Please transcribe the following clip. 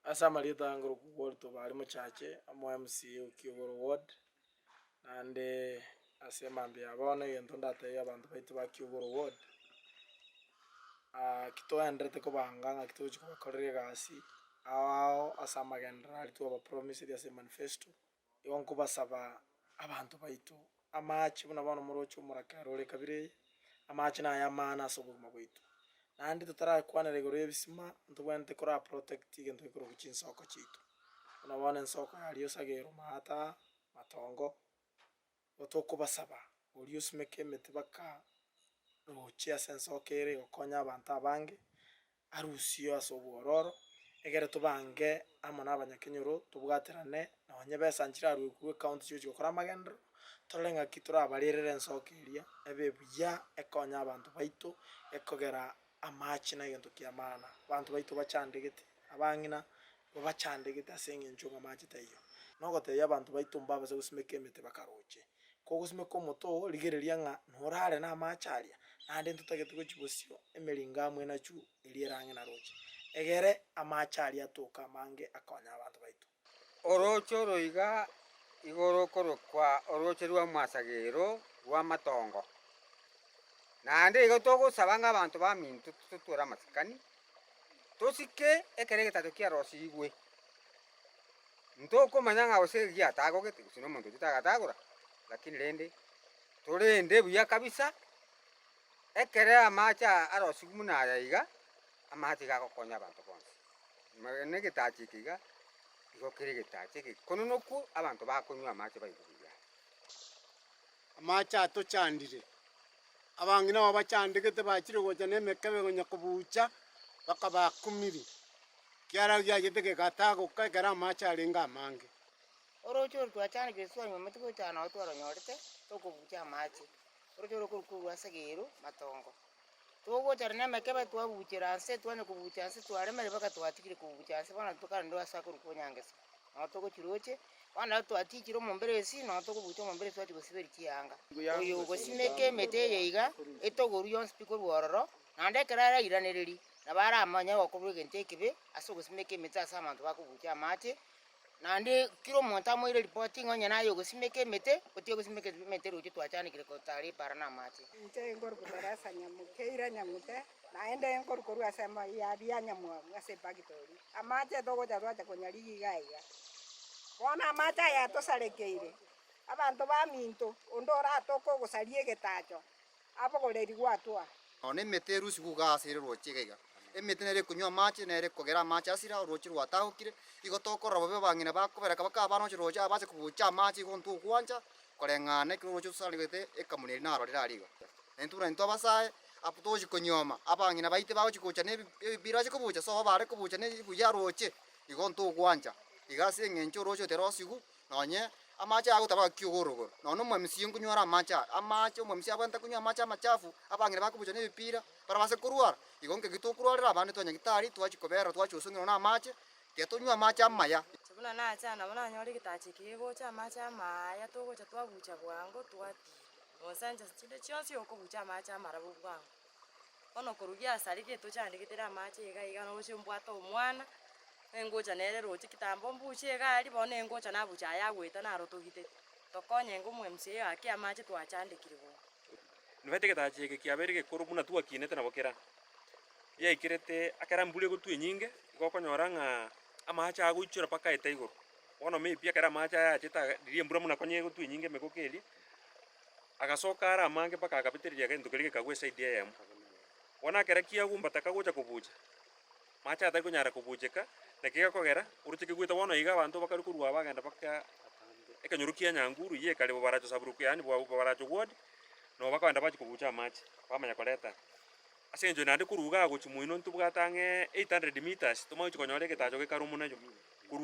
Ase amarieta aya ngorokwa Walter Obare Mochache, omo MCA o Kiogoro Ward, naende ase emambia ya bono egento ndatebie abanto baito ba Kiogoro Ward, ki toenderete kobanga ng'aki togochia kobakorera egasi ao ao ase amagenderero aria twabapromiseti ase emanifesto, igo nkobasaba abanto baito Amache buna bono moroche omorakera ore kabere eye, amache naye amana ase obogima bwaito. Naende totarakwanera igoro y'ebisima, ntobwenerete kora protect egento gekorokwa chinsoko chiaito. Buna bono ensoko yaria osagere maata aa, matongo, igo tokobasaba oria osimeke emete baka roche ase ensoko ere egokonya abanto abange, arusio ase obwororo, egere tobange amo na abanyakenyoro, tobwaterane, nonye besa nchirarue korwa ecounty chigochi gokora amagenderero, torore ng'aki torabarerere ensoko eria, ebe buya, ekonye abanto baito, ekogera amache na egento kia maana. Abanto baito bachandegete, abang'ina babachandegete ase eng'encho ng'a amache taiyo. Nogotebia abanto baito mbabase gosimeka emete bakaroche. Kogosimeka omote oo, rigereria ng'a norare namache aria, naende ntotagete gochia bosio emeringo amo enachwo eria ere ang'e naroche, egere amache aria atoke amange akonye abanto baito. Orooche oro iga igo rokorokwa orooche rwa Mwasagero rw'amatongo. Naende igo togosaba ng'a abanto baminto totware amasikani, tosike ekero egetato kiarosigwe. Ntokomanya ng'a gose giatagogete gose na omonto ochete agatagora, lakini rende torende buya kabisa, ekere amache aya arosigwe buna aya iga, amache iga agokonya abanto bonsi. Magena na egetacho eke iga, igo kere egetacho egekononoku abanto bakonywa amache baigwe buya. Amache atochandire, abang'ina aba bachandegete bachire gocha na emekebe konya kobucha, mpaka bakumire, ekiagera giachete gegatagoka ekero amache arenge amange. Oroche oro twachandekire twanyuomete gocha nao twaronyorete, tokobucha amache, oroche oro korwa korwa ase egeiro matongo. Togochara na emekebe twabuchera nse, twanya kobucha nse twaremire mpaka twatigire kobucha nse bono tokarenda ase akorokwa onyangesa, nabo togochia roche, bono nabo twatichire omomberesi nabo tokobucha omomberesi twachia gosiberia chianga. Oyo ogosimeka emete eye iga, etogoru yonsi pi korwa ororo, naende ekero arairanereria, nabo aramanye gokorwa egento ekebe ase ogosimeka emete ase abanto bakobucha amache, Naende kera omonto amoire ripoti ng'a onye naye ogosimeka emete, otige gosimeka emete roche twachanekire kotara epaara na amache. Inche nkorokwa Teresa Nyamukeira Nyamute, naende nkorwa korwa ase ya Nyamwamu ase efactory. Amache togocha twacha konyarigia iga iga. Bono amache aya atosarekeire, abanto baminto, onde oratoke ogosaria egetacho, Abogoreirigwe atwa. Nonya nemete erusigwe iga ase ere roche iga iga. Emete nere ekonywa amache, nere ekogera amache asira, oroche rwatagokire, igo tokorora bobe abang'ina bakobereka baka abana gochia roche abache kobucha amache igo ntogwancha koreng'ana ekero oroche rosaregete ekamuna eria narorire aria iga. Na intwe buna intwe abasae, abwo togochi konyuoma, abang'ina baito bagochi gocha na ebi ebibira bache kobucha sobo bare kobucha ne buya roche, igo ntogwancha. Iga ase eng'encho oroche oterosigu, Nonye amache aya agotaba gaki ogoro igoro, nonye omwemisia nkonywa are amache aya, amache omwemisia abwenerete konywa amache amachafu, abang'ina bakobucha na ebipira, barabase korwara. Igo nkeki tokorwarera abande twa nyagitari, twachia kobera twachia gosong'erwa na amache, tiga tonywe amache amaya. Inche buna nacha aa nabo nanyora egetacho eke gegocha amache amaaya togocha twabucha bwango twatira. Gose nchesa chinde chionsi okobucha amache amarabu bwango. Bono korwa giasareka etochandegetere amache iga iga noche mbwate omwana, nengocha nere roche kitambo mbuche egari bono nengocha nabucha aya agoeta naro togitete. Tokonyenge omo MCA gaki amache twachandekire bono. Nibete egetacho eke kiabeire gekoro buna twakinete nabo kera, yaikerete ekero embura egotwa enyinge, igo okonyora ng'a amache agoichora mpaka aete igoro. Bono maybe ekero amache aya achete aga riria embura buna konya egotwa enyinge emegoko eria, Agasoka are amange mpaka agabetereria egento keria gekagwa esaidi eyemo. Bono ekero kiagumbata kagocha kobucha, mache atari konyara kobucheka, naki gekogera, oroche kegwete bono iga abanto bakare korwa aba bagenda mpaka ekenyoro kia Nyanguru eyio ekare Bobaracho Saburuku yaani Bobaracho ward, nabo bakogenda bachia kobucha amache, bamanya koreta. Ase eng'encho naende korwa igaa gochia moino ntobwate ang'e 800 meters, tomanye gochia konyora egetacho gekare omonwe.